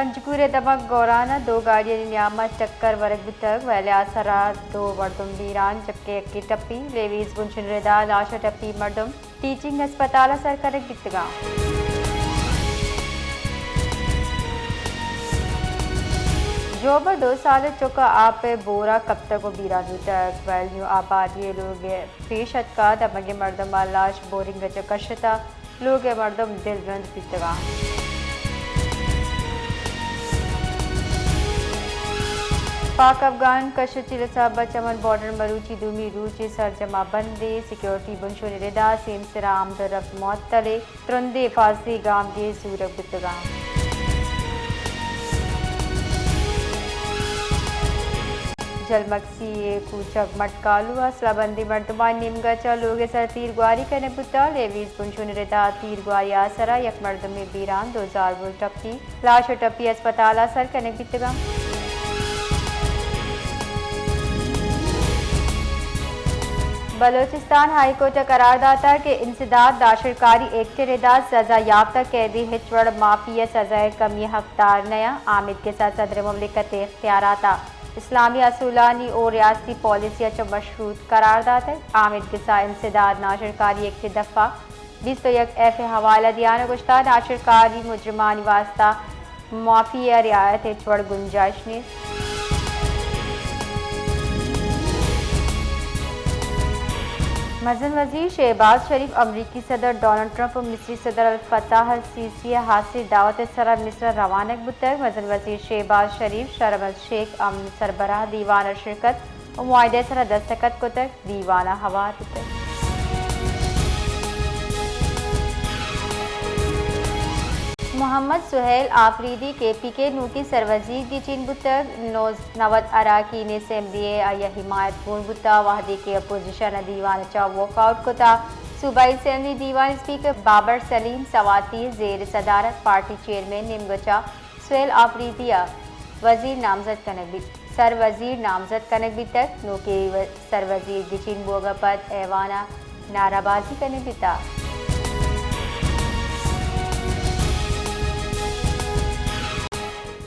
پنجگور ءِ دمگ گوران ءَ دو گاڑیانی نیام ءَ ٹکر ورگ بوتگ، ویل ءِ آسر ءَ دو مردم بیران، جبکہ یکے ٹپی۔ لیویز بنشون ءِ ردا لاش ءُ ٹپی مردم ٹیچنگ ہسپتال ءَ سر کنگ بیتگ اَنت۔ جوب ءَ دو سال ءِ چک ءَ آپ ءِ بور ءَ کپتگ ءُ بیران بوتگ، ویل نیو آبادی ءِ لوگ ءَ پیش اتک ءُ دمگی مردماں لاش بورنگ ءَ چہ کشتگ۔ لوگ ءِ مردم دلرند بیتگ اَنت۔ پاک افغان کش ءُ چیل ءِ سبب ءَ چمن بارڈر مروچی دومی روچ ءَ سرجم ءَ بندے، سیکورٹی بنشون ءِ ردا سیمسرا آمد ءُ رفت معطل ءُ ترندیں حفاظتی گامگیج زورگ بوتگ اَنت۔ جلمکسی ءِ کوچگ مٹ کالو ءَ سلاہ بندیں مردمانی نیمگ ءَ چہ لوگ ءِ سر ءَ تیرگواری کنگ بوتگ۔ لیویز بنشون ءِ ردا تیرگواری ءِ آسر ءَ یک مردمے بیران، دو زالبول ٹپی، لاش ءُ ٹپی ہسپتال ءَ سر کنگ بیتگ اَنت۔ بلوچستان ہائی کورٹ ءَ قرار داتگ کہ انسداد ناشرکاری ایکٹ ءِ ردا سزا یافتہ قیدی ہچ وڑ معافی ءِ سزا ءِ کمی ءِ حقدار نہ اَنت۔ آمید گس ءَ صدر مملکت ءِ اختیارات ءَ اسلامی اصولانی ءُ ریاستی پالیسی ءَ چہ مشروط قرار داتگ۔ آمید گس ءَ انسداد ناشرکاری ایکٹ ءِ دفعہ بیست ءُ یک ایف ءِ حوالہ دیان ءَ گوشتگ، ناشرکاری مجرمانی واستہ معافی ءِ رعایت ءِ ہچ وڑ گنجائش نیست۔ مزن وزیر شہباز شریف امریکی صدر ڈونلڈ ٹرمپ ءُ مصری صدر الفتاح السیسی ءِ ہاسیں دعوت ءِ سرا مصر ءَ روانگ بوتگ۔ مزن وزیر شہباز شریف شرم الشیخ امن سربراہ دیوان ءَ شرکت ءُ معاہدہ ءِ سرا دستخط کتگ، دیوان ءَ ہوار بوتگ۔ محمد سہیل آفریدی کے پی کے ءِ نوکیں سروزیر گچین بوتگ۔ نوز-، نود اراکین اسمبلی ءَ آئی ءِ حمایت گون بوتگ، وہدے کہ اپوزیشن ءَ دیوان ءَ چہ واک آؤٹ کتگ۔ صوبائی اسمبلی دیوان ءِ اسپیکر بابر سلیم سواتی ءِ زیر صدارت پارٹی چیئرمین ءِ نیمگ ءَ چہ سہیل آفریدی ءَ وزیر نامزد کنگ بیت، سر وزیر نامزد کنگ بیتگ۔ نوکیں و-، سر وزیر گچین بوگ ءَ پد ایوان ءَ نعرہ بازی کنگ بیتگ۔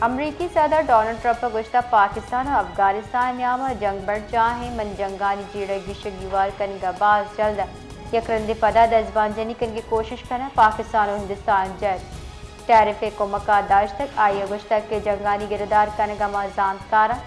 امریکی صدر ڈونلڈ ٹرمپ ءَ گوشتگ، پاکستان ءُ افغانستان ءِ نیام ءَ جنگ برجاہ اِنت، من جنگانی جیڑہ ءِ گیشگ ءُ گیوار کنگ ءَ باز جلد یک رندے پدا دزبندجنی کنگ ءِ کوشش کناں۔ پاکستان ءُ ہندوستان جت ٹیرف ءِ کمک ءَ داشتگ۔ آئی ءَ گوشتگ کہ جنگانی گرادار کنگ ءَ ما زانتکار آں۔